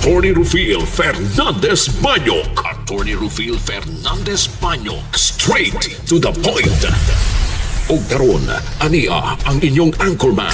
Attorney Rufil Fernandez Banyok. Attorney Rufil Fernandez Banyok. Straight to the point. Og karon, ania ang inyong anchorman.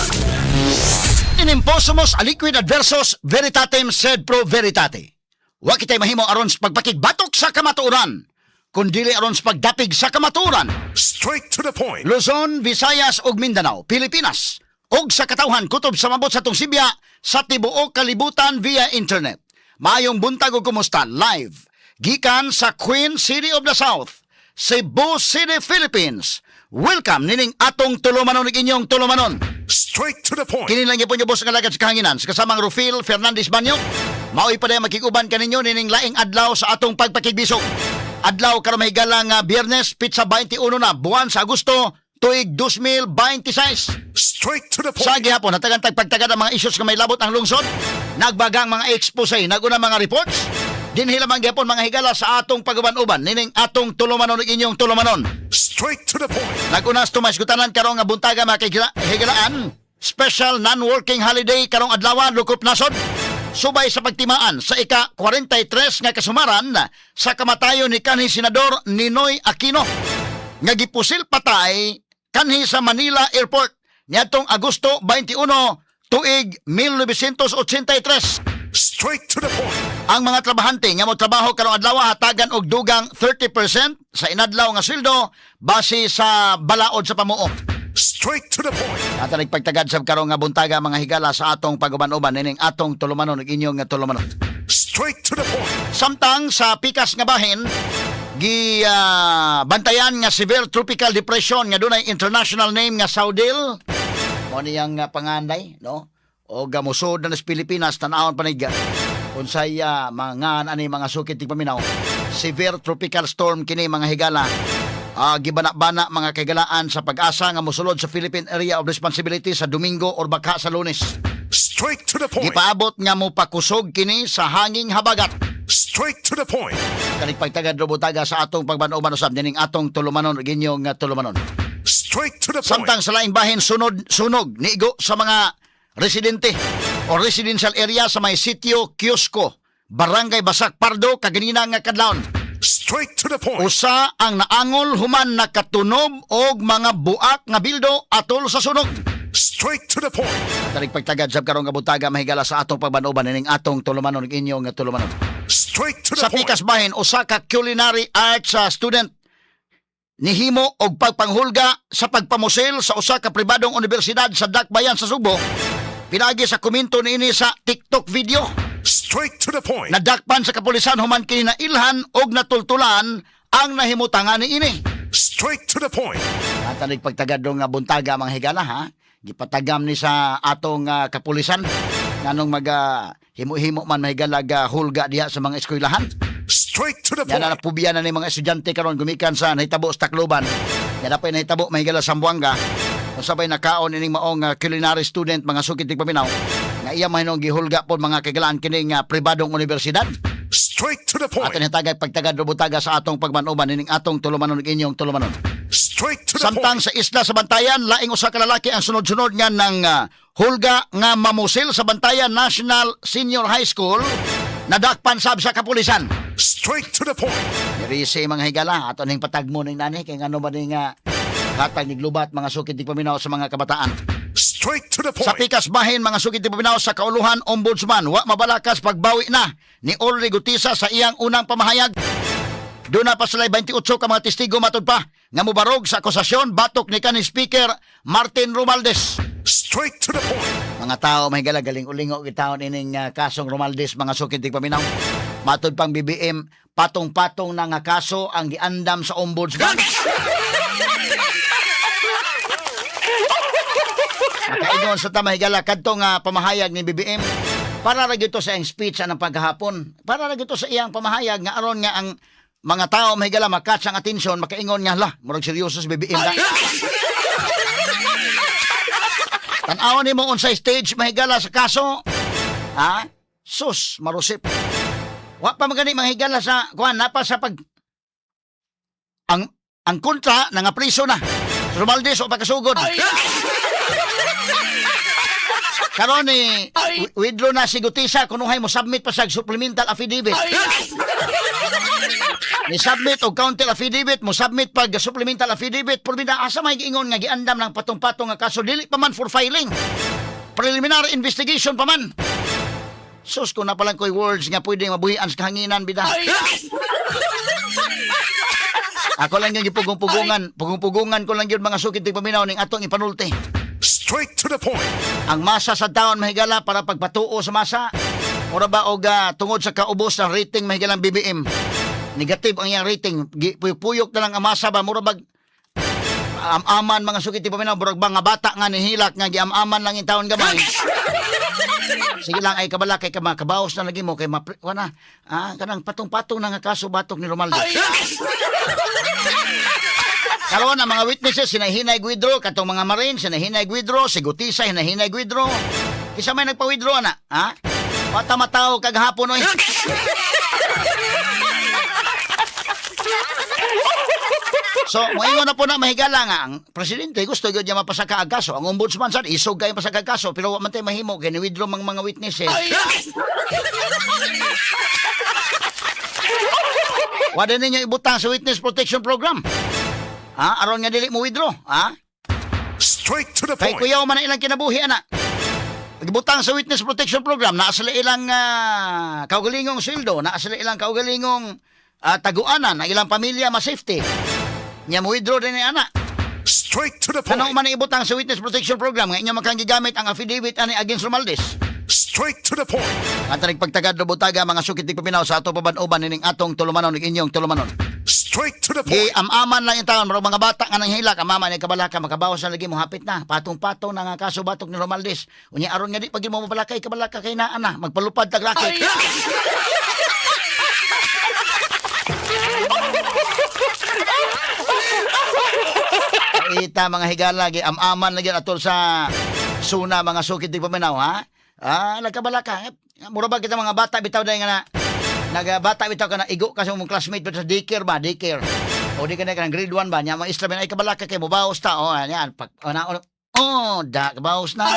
Inimposumus aliquid adversos veritatem sed pro veritate. Wa kitay mahimo aron sa pagpakigbatok sa kamatuoran, kundili aron sa pagdapig sa kamatuoran. Straight to the point. Luzon, Visayas ug Mindanao, Pilipinas ug sa katawhan kutob sa mabot sa atong sibya sa tibuok kalibutan via internet. Maayong buntag ug kumusta live gikan sa Queen City of the South, Cebu City, Philippines. Welcome nining atong tulumanon ug inyong tulumanon. Straight to the point. Kini lang gyapon boses nga lagad sa kahanginan sa kasamang Rufil Fernandez Banyo. Maoy pa makiguban kaninyo nining laing adlaw sa atong pagpakigbisog. Adlaw karon, mahigala nga Biyernes, pitsa 21 na buwan sa Agosto, tuig 2026. Straight to the point. Sa gihapon, hatagan tag pagtagad ang mga issues nga may labot ang lungsod, nagbagang mga expose, naguna mga reports. Dinhi lamang gihapon, mga higala, sa atong paguban-uban nining atong tulumanon ug inyong tulumanon. Straight to the point. Naguna sa tumasgutanan karong nga buntaga, mga higalaan, special non-working holiday karong adlaw lokop nasod. Subay sa pagtimaan sa ika-43 nga kasumaran sa kamatayon ni kanhi Senador Ninoy Aquino nga gipusil patay kanhi sa Manila Airport niadtong Agosto 21 tuig 1983. Straight to the point. Ang mga trabahante nga motrabaho karong adlaw hatagan og dugang 30% sa inadlaw nga sweldo base sa balaod sa pamuo. Straight to the point. At nagpagtagad sa karong nga buntaga, mga higala, sa atong paguban-uban nining atong tulumanon ug inyong nga tulumanon. Straight to the point. Samtang sa pikas nga bahin, gi bantayan nga severe tropical depression nga dunay international name nga Saudil. Mo niyang panganday, no? O gamusod na sa Pilipinas, tan-awon pa nig unsay mga ani mga sukit tigpaminaw. Severe tropical storm kini, mga higala. Gibana-bana, mga kaigalaan, sa PAGASA nga mosulod sa Philippine Area of Responsibility sa Domingo or baka sa Lunes. Straight to the point. Gipaabot nga mo pakusog kini sa hanging habagat. Straight to the point. Kanig pagtagad robutaga sa atong pagban-uban usab nining atong tulumanon ug inyong tulumanon. Straight to the point. Samtang sa laing bahin, sunod sunog niigo sa mga residente o residential area sa may sitio Kiosko, Barangay Basak Pardo kaganina nga kadlawon. Straight to the point. Usa ang naangol human nakatunob og mga buak nga bildo atol sa sunog. Straight to the point. Kanig pagtagad sab karong nga buntaga, mahigala, sa atong pagban-uban nining atong tulumanon ug inyong nga tulumanon. Straight to the Sa point. pikas bahin, usa ka culinary arts student nihimo og pagpanghulga sa pagpamusil sa usa ka pribadong universidad sa Dakbayan sa Sugbo pinaagi sa komento niini sa TikTok video. Straight to the point. Nadakpan sa kapulisan human kini nailhan og natultulan ang nahimutangan niini. Straight to the point. At pagtagad nga buntaga, mga higala, ha. Gipatagam ni sa atong kapulisan nganong maga himo-himo man, mahigala, ga hulga diha sa mga eskwelahan. Straight to the Yan na point. napubiya na ni mga estudyante karon gumikan sa nahitabo sa Tacloban. Yan na pa nahitabo, mahigala, sa Zamboanga. Kung sabay nakaon ining maong culinary student, mga sukit paminaw, nga iya mahinong gihulga po, mga kagalaan, kining pribadong universidad. Straight to the point. Atin hitagay pagtagad rubutaga sa atong pagmanuban ining atong tulumanon ug inyong tulumanon. Straight to the Samtang point. sa isla sa Bantayan, laing usa ka lalaki ang sunod-sunod nga ng hulga nga mamusil sa Bantayan National Senior High School, nadakpan sab sa kapulisan. Straight to the point. Diri sa mga higala, ato ning patagmo ning nani kay ngano ba ning hatag ni glubat, mga sukit di paminaw, sa mga kabataan. Straight to the Sa point. pikas bahin, mga sukit di paminaw, sa kauluhan, ombudsman wa mabalakas pagbawi na ni Orly Guteza sa iyang unang pamahayag. Doon na pa sila 28 ka mga testigo, matud pa nga mobarog sa akusasyon batok ni kanhi Speaker Martin Romualdez. Straight to the point. Mga tao, may gala galing ulingo gitawon ining kasong Romualdez, mga sukit di paminaw. Matud pang BBM, patong-patong na nga kaso ang giandam sa ombudsman. Makaingon sa tama, higala, kadto nga pamahayag ni BBM para ra gyud to sa iyang speech anang paghahapon. Para ra gyud to sa iyang pamahayag nga aron nga ang mga tao, mahigala, makatch ang atensyon, makaingon nga, "La, murag seryoso si BBM na." Tan-awon nimo unsay stage, mahigala, sa kaso. Ha? Sus, marusip. Wa pa magani, mga higala, sa kuan napa sa pag ang kontra nga priso na. Romualdez o pagkasugod. Karon ni withdraw na si Gutisa kunuhay mo submit pa sa supplemental affidavit. Ni submit og counter affidavit, mo submit pag supplemental affidavit, pero asa may giingon nga giandam ng patong-patong nga kaso, dili pa man for filing. Preliminary investigation pa man. Sus, kung naa pa lang ko'y words nga pwede mabuhian sa kahanginan, bida. Ako lang yung gipugong-pugungan. Pugong-pugungan ko lang yun, mga sukit paminaw, ning atong ipanulti. Straight to the point. Ang masa sa taon, mahigala, para pagpatuo sa masa. Ora ba og tungod sa kaubos ng rating, mahigalang BBM. Negative ang iyang rating. Puyok na lang ang masa ba, mura bag amaman, mga sukit paminaw, murag ba nga bata nga nihilak nga giamaman lang yung taon gamay. Sige lang ay kabala kay kabaos na lagi mo kay mapre, wana kanang patong-patong na nga kaso batok ni Romaldo. Karon ang mga witnesses hinahinay withdraw, katong mga marines hinahinay withdraw, si Gutisa hinahinay withdraw. Kinsa may nagpa-withdraw ana, ha? Pata mataw kagahapon oy. So, moingon na po na, mahigala, nga ang presidente gusto gyud niya mapasaka ang kaso. Ang ombudsman sad isog kay pasaka ang kaso, pero wa man tay mahimo kay ni-withdraw mang mga witnesses. Wa din ninyo ibutang sa witness protection program. Ha? Aron nga dili mo withdraw, ha? Straight to the Kay point. kuyaw man ang ilang kinabuhi ana. Ibutang sa witness protection program, naa sila ilang kaugalingong sweldo, naa sila ilang kaugalingong taguanan, ang ilang pamilya ma-safety. Nya mo withdraw din ni ana. Straight to the Kano point. man ibutang sa witness protection program nga inyo makang gigamit ang affidavit ani against Romaldes. Straight to the point. At pagtagad butaga, mga sukit paminaw, sa ato paban-uban nining atong tulumanon ug inyong tulumanon. Straight to the point. Gi amaman lang yung taon, murag mga bata nga nanghilak, amaman ni kabalaka, makabawas na lagi mo, hapit na, patong-patong na nga kaso batok ni Romaldes. Unya aron nga di pag mo mabalakay, kabalaka kay naa na, magpalupad tag raket. Ita, mga higala, gi amaman lagi atol sa suna, mga sukit di paminaw, ha? Ah, nagkabalaka. Eh, mura ba kita mga bata bitaw dahil nga na nagabata bitaw ka na igo ka sa mong classmate bitaw sa daycare ba, daycare. O di ka na kanang grade 1 ba, nya mga istra ay kabalaka kay mobaos ta. Oh, yan pag oh, na, oh, oh da kabaos na.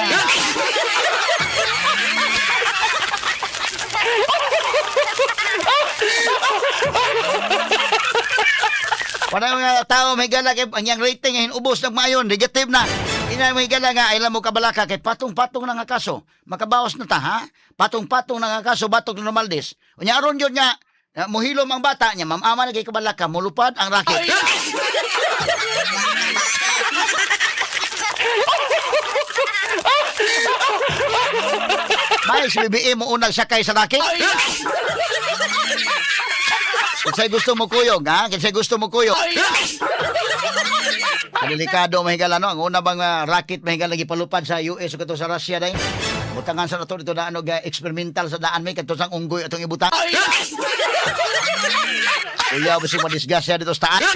Wala mga tao may gala kay ang iyang rating ay ubos ng maayon, negative na. Ina may gala nga ay mo kabalaka kay patong-patong na nga kaso. Makabawas na ta, ha? Patong-patong na nga kaso batok ni Romaldes. Unya aron yun nga muhilom ang bata niya, mamama na kay kabalaka, mulupad ang raket. May si BBM mo unang sakay sa raket. Kinsay gusto mo kuyog, ha? Kinsay gusto mo kuyog? Delikado, mahigala, no? Ang una bang rocket, mahigala, gipalupad sa US o kato sa Russia dahil. Butangan sa nato dito daan og experimental sa daan may kadto sang unggoy atong ibutang. Uyaw ba si madisgrasya dito sa taan?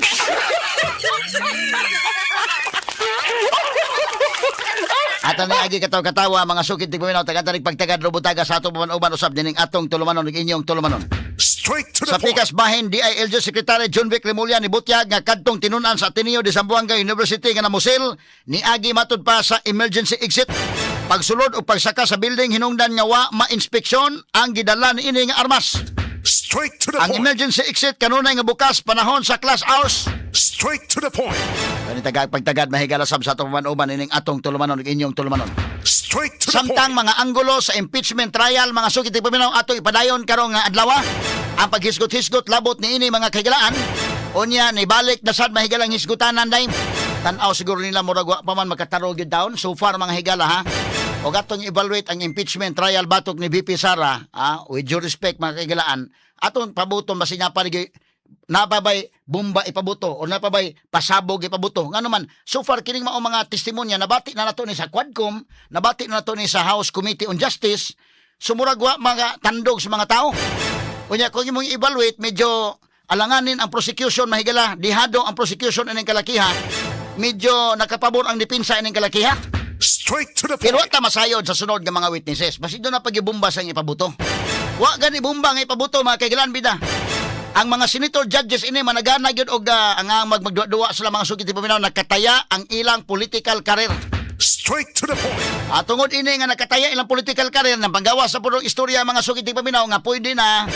At ang agi katawa-katawa, mga sukit ti paminaw, taga-tarig pagtagad robutaga sa atong uban usab dining atong tulumanon ug inyong tulumanon. Straight to the Sa point. pikas bahin, DILG Secretary John Vic Remulla ni butyag nga kadtong tinunan sa Ateneo de Zamboanga University nga namusil ni agi matud pa sa emergency exit. Pagsulod o pagsaka sa building, hinungdan nga wa ma-inspeksyon ang gidala niini nga armas. Straight to the Ang point. emergency exit kanunay nga bukas panahon sa class hours. Straight to the point. Kani tagag pagtagad, mahigala, sab sa atong uban ining atong tulumanon ug inyong tulumanon. Straight to the Samtang point. mga anggulo sa impeachment trial, mga sukit paminaw, ato ipadayon karong nga adlaw ang paghisgot-hisgot labot niini, mga kahigalaan. Unya nibalik na sad, mahigalang hisgutanan day. Tan-aw siguro nila murag wa pa man makatarog gyud down so far, mga higala, ha. O gatong evaluate ang impeachment trial batok ni VP Sara, ha, with due respect, mga kahigalaan, atong pabuton basin niya pa napabay bomba ipabuto o napabay pasabog ipabuto. Ngano man, so far kining mao mga testimonya nabati na nato ni sa Quadcom, nabati na nato ni sa House Committee on Justice, sumurag wa mga tandog sa mga tao. Unya kung imong evaluate, medyo alanganin ang prosecution, mahigala, dihado ang prosecution ining kalakiha, medyo nakapabor ang depensa ining kalakiha. Straight to the Pero wa point. ta masayod sa sunod nga mga witnesses. Basin doon na pagibumba sa inyong ipabuto. Wa gani bomba nga ipabuto, mga kaigilan, bida. Ang mga senator judges ini managana gyud og ang magduwa sila, mga sugit paminaw, nakataya ang ilang political career. Straight to the point. At tungod ini nga nakataya ilang political career ng panggawa sa purong istorya, mga sukit paminaw, nga pwede na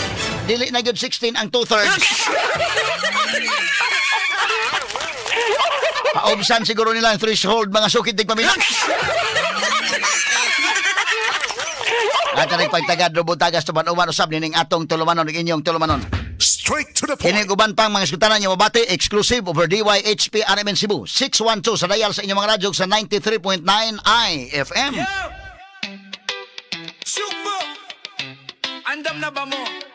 dili na gyud 16 ang two-thirds. Paubsan siguro nila ang threshold, mga sukit paminaw. At ang pagtagad rubutagas tuban uban usab nining atong tulumanon ug inyong tulumanon. Straight to the point. Kini uban pang mga iskutanan niyo mabati exclusive over DYHP RMN Cebu 612 sa dial sa inyong mga radyo sa 93.9 IFM. Sugbo! Andam na ba mo?